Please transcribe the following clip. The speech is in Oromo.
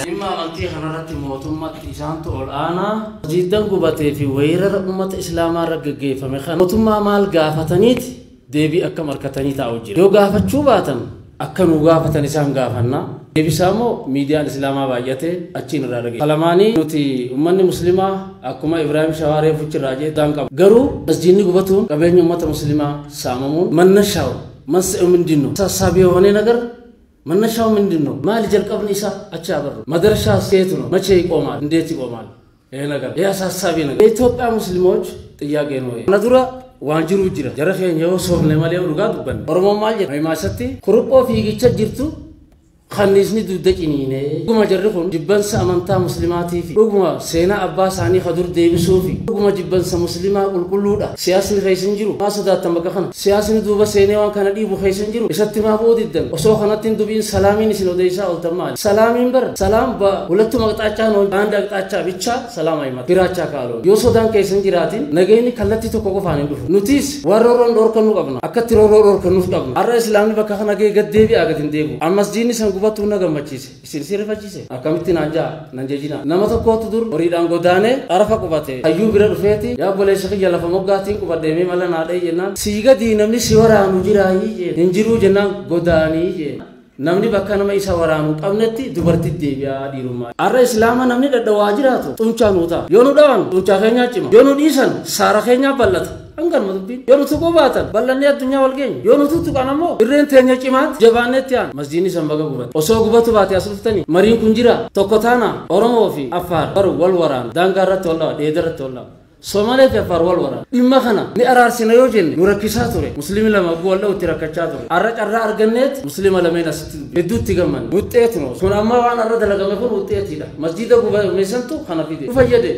Dhimma amantii kanarratti mootummaatti isaantu ol aanaa masjiiddan gubatee fi weerara uummata islaamaa irra geggeeffame kana mootummaa maal gaafataniiti deebii akkam harkatanii taa'u jira. Yoo gaafachuu baatan akka nu gaafatan isaan gaafanna. Deebisaa immoo miidiyaan islaamaa baay'ate achiin irraa dhageenya. Kalamaanii nuti uummanni musliimaa akkuma Ibraahim Shawaaree fuchirraa jee daan qaba. Garuu masjiidni gubatuun qabeenya uummata musliimaa saamamuun mannashaa'u መንስኤው ምንድን ነው? አሳሳቢ የሆነ ነገር መነሻው ምንድን ነው? ማል ጀልቀብን ኢሳ አቻ በሩ መድረሻ የት ነው? መቼ ይቆማል? እንዴት ይቆማል? ይሄ ነገር ይሄ አሳሳቢ ነገር የኢትዮጵያ ሙስሊሞች ጥያቄ ነው። ነዱራ ዋንጅሩ ጅራ ጀረፈን የው ሶብነ ማለ ሩጋ ዱበን ኦሮሞ ማል ማይማሰቲ ኩርጶ ፊግቸ ጅርቱ Kanniisni dugda ciniinee dhuguma jarri kun jibbansa amantaa muslimaatii fi dhuguma seenaa abbaa isaanii ka dur deebisuu fi dhuguma jibbansa muslimaa qulqulluudha. Siyaasni keessa hin jiru. Maa sodaattan bakka kana? Siyaasni duuba seenee waan kana dhiibu keessa hin jiru. Isatti maa bu'uu diddan? Osoo kanatti hin dubiin salaamiin isin odeessaa ooltan maali? Salaamiin bara ሰላም በሁለቱም አቅጣጫ ነው። አንድ አቅጣጫ ብቻ ሰላም አይመጣም። ፊራቻ ካልሆነ yoo sodaan keessa hin jiraatin nageenyi kallattii tokko qofaan hin dhufu. Nutis warra roon dhorkanuu qabna. Akkatti rooroo dhorkanuuf qabna. Har'a islaamni bakka kana gahee gad deebi'aa gad hin deebi'u. Ammas diinni san gubatu na gammachiise. Isin si rifachiise. Akkamitti naan ja'a nan jejina. Nama tokkootu dur horiidhaan godaanee arafa qubate. Hayyuu bira dhufeeti yaa obboleessa kiyya lafa moggaatiin qubadheemee mala naa dha'e jennaan. Sii gadi namni si waraanu jiraayii jeen. Hin jiruu jennaan godaanii jeen. Namni bakka nama isa waraanu qabnetti dubartii deebi'aa dhiirummaa. Har'a islaama namni dhadhawaa jiraatu xuncaa nuu ta'a. Yoo nu dhawan xuncaa keenyaa cima. Yoo nu dhiisan saara keenyaa bal'ata. Hanganuma dubbiin. Yoo nu tuquu baatan bal'annee addunyaa wal geenya. Yoo nu tuttuqan ammoo irreen teenya cimaatti jabaannetti aan masjiidni san baga gubate. Osoo gubatu baate as dhuftanii mariin kun jira tokko taana Oromoo fi Affaar baru wal waraana daangaa irratti wal dhawa dheeda irratti wal dhawa. Somaalee fi Affaar wal waraana. Dhimma kana ni araarsina yoo jenne nu rakkisaa ture. Musliimni lama wal dha'utti rakkachaa ture. Har'a carraa arganneet musliima lameen asitti hedduutti gammanne. Wuxxeeti noo. Kun amma waan har'a dalagame kun wuxxeetiidha. Masjiida gubame santu kana fide. Nu fayyade.